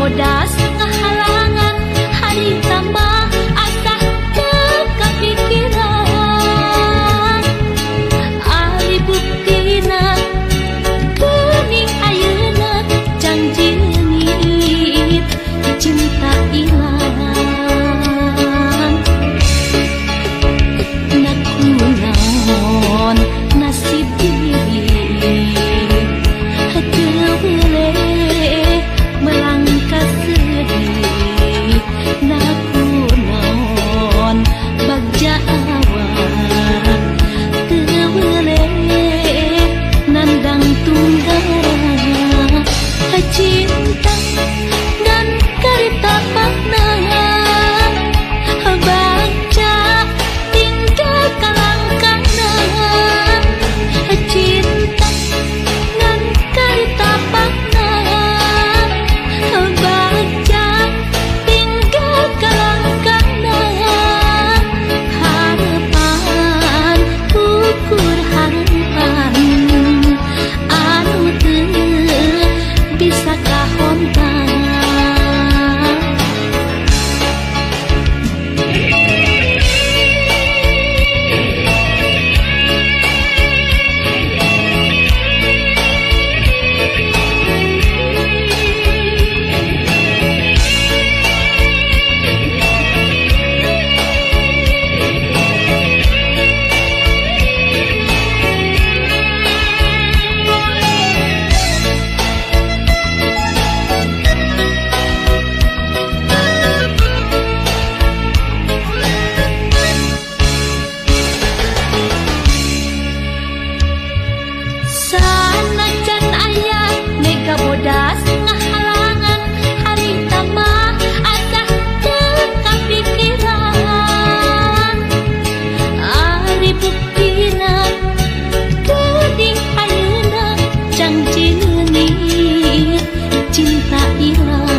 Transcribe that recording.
bodas ngahalangan harita mah asa teu kapikiran. Ari buktina geuning ayeuna janji leungit cinta ilang. Nakunaon nasib diri teu weleh melangkah sedih. Nakunaon bagja awak teu weleh nandang tunggara. Cinta dan karita pakna bagja tinggal kalangkana. Cinta dan karita pakna bagja tinggal kalangkana. Harapan ukur harapan anu teu bisa kahontan. Sanajan aya mega bodas ngahalangan harita mah asa teu kapikiran. Ari buktina geuning ayeuna janji leungit cinta ilang.